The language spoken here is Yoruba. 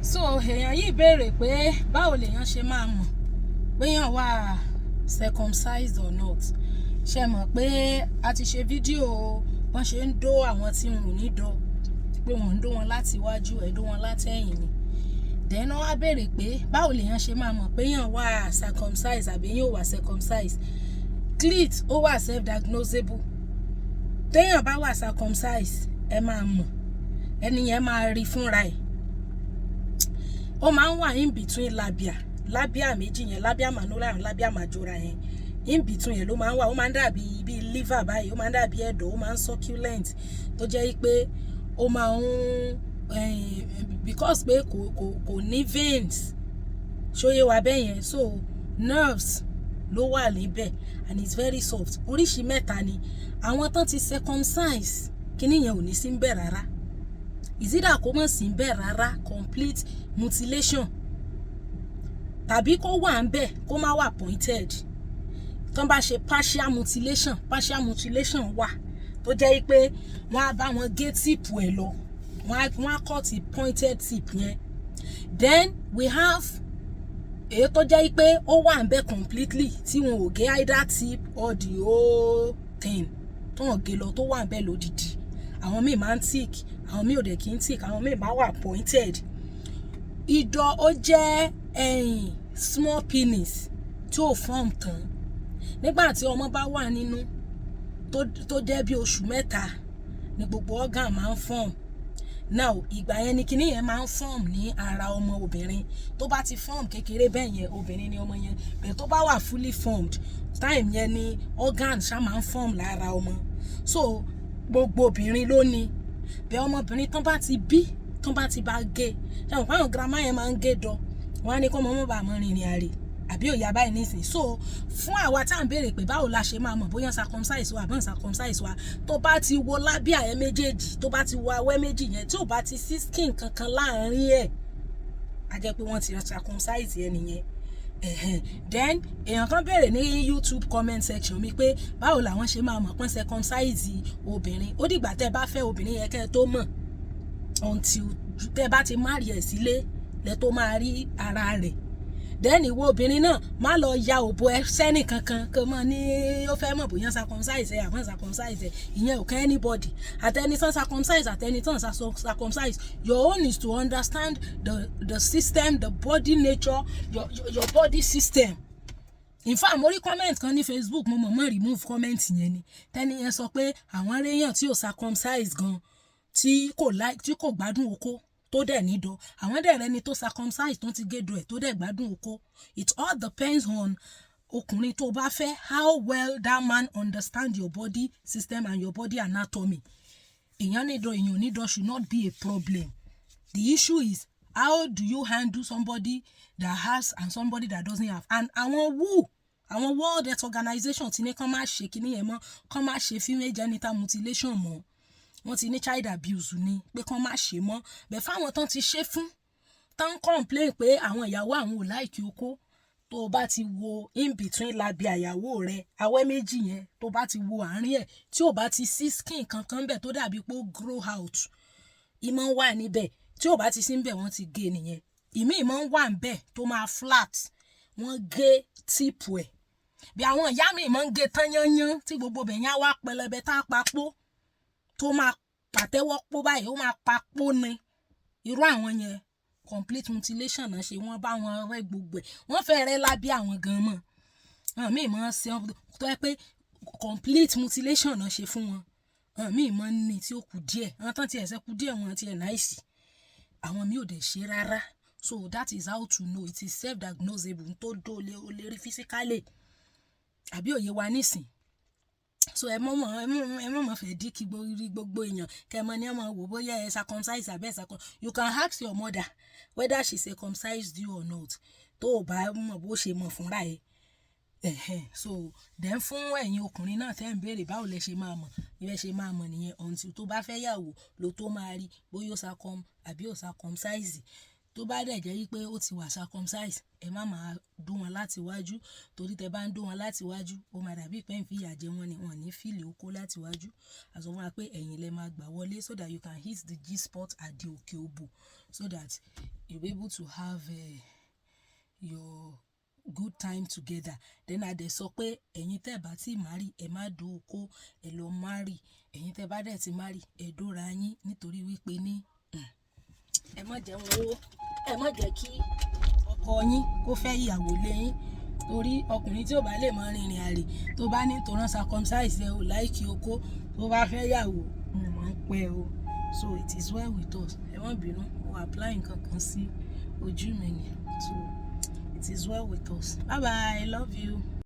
So èèyàn yìí béèrè pé báwo lèèyàn ṣe máa mọ̀ péyàn wà circumcised or not. Ṣe mọ̀ pé a ti ṣe fídíò bọ́n ṣe ń dó àwọn tí wọn ò ní dó, pé wọ́n ń dó wọn láti iwájú, ẹ̀ dó wọn láti ẹ̀yìn ni. Then wọ́n wá béèrè pé báwo lèèyàn ṣe máa mọ̀ péyàn wà circumcised àbí yóò wà circumcised. Clit ó wà self-diagnosable. Téèyàn bá wà circumcised, ẹ máa mọ̀, ẹni yẹn máa rí fúnra ẹ̀. Ó máa ń wà in between labia, labia méjì yẹn, labia minora and labia majora yẹn. In between yẹn ló máa ń wà. Ó máa ń dàbí bí liver báyìí, ó máa ń dàbí ẹ̀dọ̀, ó máa ń succulent, tó jẹ́ pé ó máa ń, because pé kò ní veins. Ṣóyé wa bẹ́ẹ̀ yẹn? So nerves ló wà níbẹ̀ and it's very soft. Oríṣi mẹ́ta ni. Àwọn tán ti circumcise, kíní yẹn ò ní sí níbẹ̀ rárá. Ìsídà kó mọ̀ sí níbẹ̀ rárá, complete mutilation, tàbí kó wà níbẹ̀, kó má wà pointed. Tán bá ṣe partial mutilation, partial mutilation wà tó jẹ́ pé wọ́n á bá wọn gé tip ẹ̀ lọ, wọ́n á cut the pointed tip yẹn. Then we have èyí tó jẹ́ pé ó wà níbẹ̀ completely, tí wọn ò gé either tip or the whole thing, tó hàn gé lọ, tó wà níbẹ̀ lódìdí. Àwọn míì máa ń thick, àwọn míì ò dẹ̀ kí ń thick, àwọn míì máa wà pointed. Ìdọ̀, ó jẹ́ ẹ̀yìn small penis tí ò form tán. Nígbà tí ọmọ bá wà nínú, tó jẹ́ bí oṣù 3 ni gbogbo organ máa ń form. Now, ìgbà yẹn ni kinní yẹn máa ń form ní ara ọmọ obìnrin. Tó bá ti form kékeré bẹ́ẹ̀ yẹn, obìnrin ni ọmọ yẹn. Bẹ́ẹ̀ tó bá wà fully formed, time yẹn ni organ ṣá máa ń form lára ọmọ. So gbogbo obìnrin ló ní bẹ́ẹ̀. Ọmọbìnrin tán bá ti bí, tán bá ti bá gé, ṣe àwọn fáwọn grandma yẹn máa ń gé dọ, wọn á ní kó ọmọ mọ́ bá mọ́ rìnrìn àrè àbí òye abáyé nísìnyí. So fún àwa tá à ń béèrè pé báwo la ṣe máa mọ̀ bóyá circumcise wa àbọ̀n circumcise wa, tó bá ti wo labia ẹ méjèèjì, tó bá ti wo awẹ́ méjì yẹn, tí ò bá ti sí skin kankan láàrin ẹ̀, á jẹ́ pé wọ́n ti circumcise ẹ nìyẹn. Then èèyàn kan béèrè ní YouTube comment section mi pé báwo làwọn ṣe máa mọ̀ pọ́n circumcise obìnrin. Ó dìgbà tẹ́ bá fẹ́ obìnrin yẹn kẹ́ ẹ tó mọ̀. Until tẹ́ bá ti marry ẹ̀ sílé lẹ́ tó máa rí ara rẹ̀. Then ìwọ obìnrin náà, má lọ ya òbò ẹ sẹ́nì kankan kó mọ̀ ní ó fẹ́ mọ̀ bóyá circumcise ẹ àbọ̀n circumcise ẹ. Ìyẹn ò kàn anybody. Àtẹni tán circumcise, àtẹni tán circumcise, your own is to understand the system, the body nature, your body system. In fact, mo rí comment kan ní Facebook, mo mọ̀ mọ́ remove comment yẹn ni. Tẹ́ni yẹn sọ pé àwọn aréyàn tí ò circumcise gan, tí kò like, tí kò gbádùn okó, tó dẹ̀ nídọ̀. Àwọn dẹ̀ rẹni tó circumcise, tó ti gédo ẹ̀, tó dẹ̀ gbádùn okó. It all depends on ọkùnrin tó bá fẹ́, how well that man understand your body system and your body anatomy. Èèyàn nídọ̀, èèyàn nídọ̀ should not be a problem. The issue is, how do you handle somebody that has and somebody that doesn't have? And àwọn WHO, àwọn World Health Organization ti ní kán má ṣe kíní yẹn mọ́, kán má ṣe female genital mutilation mọ́. Wọ́n ti ní child abuse ni, pé kán má ṣe mọ́. Bẹ́ẹ̀ fáwọn tán ti ṣe fún, tán complain pé àwọn ìyàwó àwọn ò like okó, tó o bá ti wo in between labia ìyàwó rẹ, awẹ́ méjì yẹn, tó bá ti wo àárín ẹ̀, tí ò bá ti sí skin kankan bẹ̀ tó dàbí pé ó grow out, ìmọ̀ wà níbẹ̀. Tí ò bá ti sí níbẹ̀, wọ́n ti gé nìyẹn. Ìmí ìmọ̀ wà níbẹ̀ tó máa flat, wọ́n gé tip ẹ̀. Bí àwọn ìyá mi máa ń gé tán yányán, tí gbogbo bẹ̀ yẹn á wá pẹlẹbẹ tá a pa pó, tó máa pàtẹ́wọ́ pó báyìí, ó máa pa pó ni. Irú àwọn yẹn, complete mutilation náà ṣe. Wọ́n bá wọn rẹ́ gbogbo ẹ̀, wọ́n fẹ́ rẹ́ lábẹ́ àwọn gan mọ́. Àwọn míì máa ń ṣe tó yẹ pé complete mutilation náà ṣe fún wọn. Àwọn míì máa ń ní tí ó kù díẹ̀, àwọn tán ti ẹ̀sẹ̀ kù díẹ̀, wọn ti ẹ̀ nice. Àwọn míì ò dẹ̀ ṣe rárá. So that is how to know. It is self-diagnosable. Tó dó o lè rí physically, àbí òye wa nísìn? So ẹ mọ̀ mọ̀ fẹ́ dí kí gbogbo èèyàn kẹ́ ẹ mọ̀ ní ẹ mọ̀ wò bóyá ẹ circumcise àbẹ́ circum. You can ask your mother whether she circumcised you or not, tó o bá mọ̀ bó ṣe mọ̀ fúnra ẹ̀. Ẹ̀hẹ̀n. So then, fún ẹ̀yin ọkùnrin náà tẹ́ ń béèrè báwo lẹ ṣe máa mọ̀, bí ẹ ṣe máa mọ̀ nìyẹn. Until tó bá fẹ́ yàwó ló tó máa rí bóyá ó circum àbí ó circumcise. Tó Tó bá dẹ̀ jẹ́ wípé ó ti wà circumcised, ẹ má máa dó wọn láti wájú, torí tẹ bá ń dó wọn láti wájú, ó máa dàbí pé ń fi ìyà jẹ wọ́n ni, wọ́n ní feel okó láti wájú. A sọ fún wa pé ẹ̀yìn lẹ máa gbà wọlé so that you can hit the G-spot at the òkè òbò, so that you'll be able to have your good time together. Then a dẹ̀ sọ pé ẹ̀yin tẹ́ bá ti marry, ẹ má dó okó, ẹ lọ marry. Ẹ̀yin tẹ́ bá dẹ̀ ti marry, ẹ dóra yín, nítorí wípé ní ẹ má jẹ́ wọn ó, ẹ má jẹ́ kí ọkọ yín kó fẹ́ ìyàwó lé yín, torí ọkùnrin tí ò bá lè máa rìnrìn àrè, tó bá ní tó rán circumcise ẹ ò like okó, tó bá fẹ́ yàwó, mo máa ń pẹ́ o. So it is well with us. Ẹ má bínú, mo apply nǹkan kan sí ojú mi ni. So it is well with us. Bye bye, I love you.